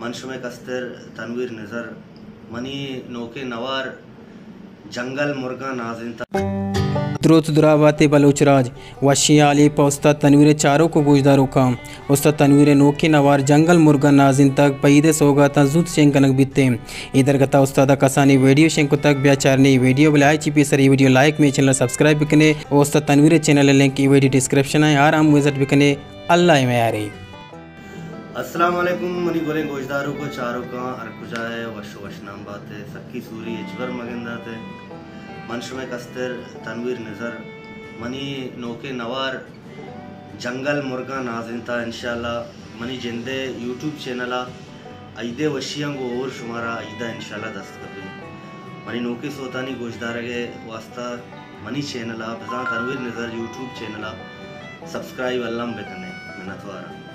من شمئے کستر تنویر نظر، منی نوکیں نوار جنگل مرگاں نازینتگ۔ دروت دراہ باتے بلوچ راج، وشیں حالے پہ استاد تنویر ءِ چاروک ءُ گوشداروکاں۔ استاد تنویر ءِ نوکیں نوار جنگل مرگاں نازینتگ پہ عید ءِ سوگاتاں زوت شنگ کنگ بیت۔ اے درگت ءَ استاد ءَ کسانیں ویڈیو شنگ کتگ، بیا چارنے اے ویڈیو، بلے آئی چی پیسر اے ویڈیو لائک، مئے چینل ءَ سبسکرائب بکنے ءُ استاد تنویر ءِ چینل ءِ لنک اے ویڈیو ڈسکرپشن ءَ، آرا ہم وزٹ بکنے۔ اللہ ءِ میارے۔ السلام علیکم منی گلیں گوشداروک ءُ چاروکاں، ہر کجا ئے وش ءُ وشنام بات ئے، سکی سوری ہچبر مگندات ئے۔ من شمئے کستر تنویر نظر، منی نوکیں نوار جنگل مرگاں نازینتگ۔ انشاءاللہ منی جند ءِ یوٹیوب چینل ءَ عید ءِ وشیاں گوں ہور شمارا عید ءَ انشاءاللہ دست کپیں۔ منی نوکیں سوتانی گوشدارگ ءِ واستہ منی چینل ءَ بزاں تنویر نظر یوٹیوب چینل ءَ سبسکرائب الم بکنے۔ منتواراں۔